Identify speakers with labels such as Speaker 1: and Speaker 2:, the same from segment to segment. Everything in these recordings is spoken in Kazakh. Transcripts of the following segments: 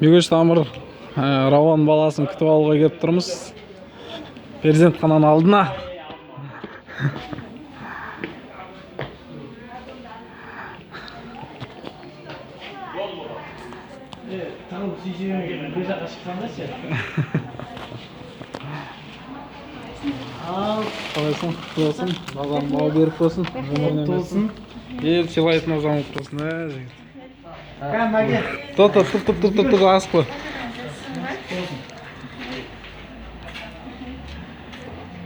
Speaker 1: Бегөш Тамыр Рауан баласын күтіп алуға келіп тұрмыз. Перзентхананың алдына.
Speaker 2: Таңғы сүйсең бір жаққа шықсаңдаршы. Ал,
Speaker 1: Қалайсың? Құтты болсын. Назарың бауы берік болсын.
Speaker 2: құтты болсын.
Speaker 1: Ел сыйлайтын азамат болсын, ә, жігіт.
Speaker 2: Кәм, мәке.
Speaker 1: Тұр, тұр, тұр, тұр, тұр, тұр, тұр, асықпа.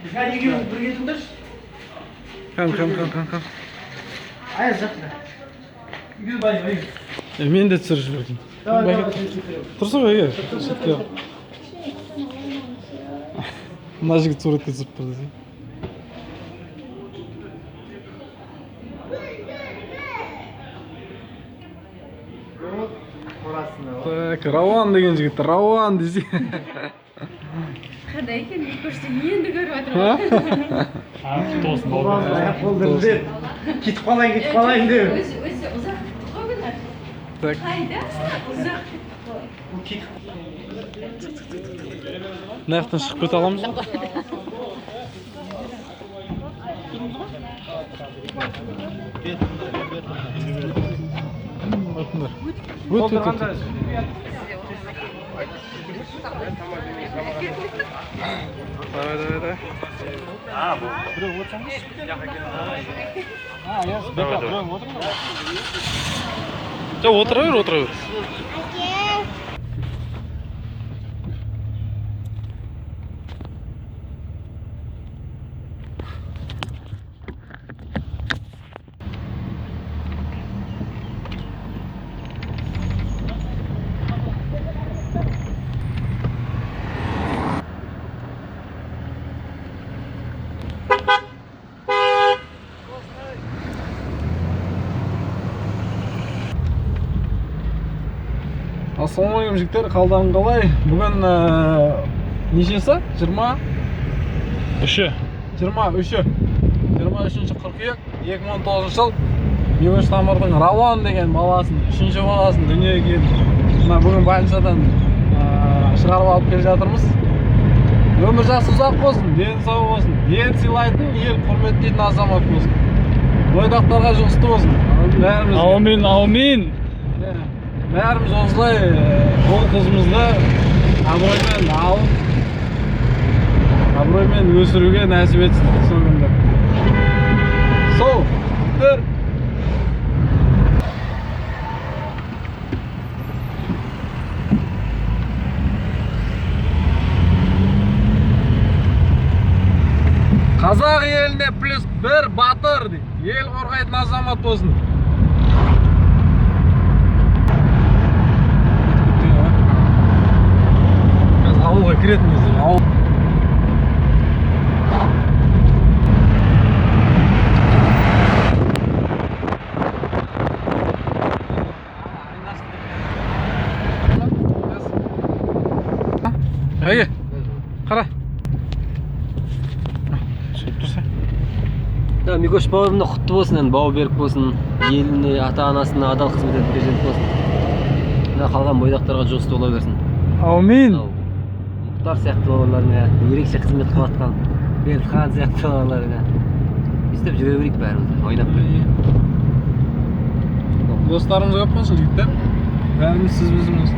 Speaker 2: Кәм, екеуің бірге тұрыңдаршы.
Speaker 1: Кәм, кәм, кәм, кәм, кәм.
Speaker 2: Аяз жақта. Екеуі бай, бай.
Speaker 1: Мен де түсіріп жібердім.
Speaker 2: Давай,
Speaker 1: Бәке,
Speaker 2: давай, түсір.
Speaker 1: Тұрсың ғой, егер. Шетке. Мына жігіт суретке түсіріп тұр десең. Так, Рауан деген жігіт, Рауан десе.
Speaker 3: Қандай екен, көрсе енді көріп жатырмын.
Speaker 4: Құтты болсын, бауырым.
Speaker 2: Аяқ қолды ілдеп. Кетіп қалайын, кетіп қалайын деп.
Speaker 3: Өзі өзі ұзақ күтті ғой бұны.
Speaker 1: Так,
Speaker 3: Қайда? Ұзақ күтті ғой.
Speaker 2: Бұл кетіп
Speaker 1: мына жақтан шығып кете аламыз ғой. Өтіңдер. Өт, өт, өт. Давай, давай, давай. Жоқ, отыра бер, отыра бер. Ассалаумағалейкум, жігіттер, қалдарың қалай? Бүгін нешесі? 20
Speaker 4: Үші.
Speaker 1: 23-і. 23 қыркүйек 2019 жыл. Бегөш Тамырдың Рауан деген баласын, үшінші баласын дүниеге келіп, мына бүгін больницадан шығарып алып келе жатырмыз. Өмір жасы ұзақ болсын, дені сау болсын, ел сыйлайтын, ел құрметтейтін азамат болсын. Бойдақтарға жұғысты болсын. Бәрімізге.
Speaker 4: Аумин, аумин.
Speaker 1: Иә. Бәріміз осылай ұл қызымызды абыроймен алып, абыроймен өсіруге нәсіп етсін сол күнде. Сол, жігіттер. Қазақ еліне плюс бір батыр дейді. Ел қорғайтын азамат болсын. Қазір ауылға кіретін кезде ауыл. Әке, қара. Сөйтіп тұрса.
Speaker 5: Да, Микош бауырым да құтты болсын, енді бауы берік болсын, еліне, ата-анасына адал қызмет ететін перзент болсын. Мына қалған бойдақтарға жұғысты бола берсін.
Speaker 1: Аумин.
Speaker 5: Мынау Мұхтар сияқты бауырларыңа, ерекше қызмет қылып жатқан Бердіхан сияқты бауырларыңа. Өйстіп жүре берейік бәріміз, ойнап берейік.
Speaker 1: Достарымыз көп болсын, жігіттер. Бәріміз сіз бізіміз.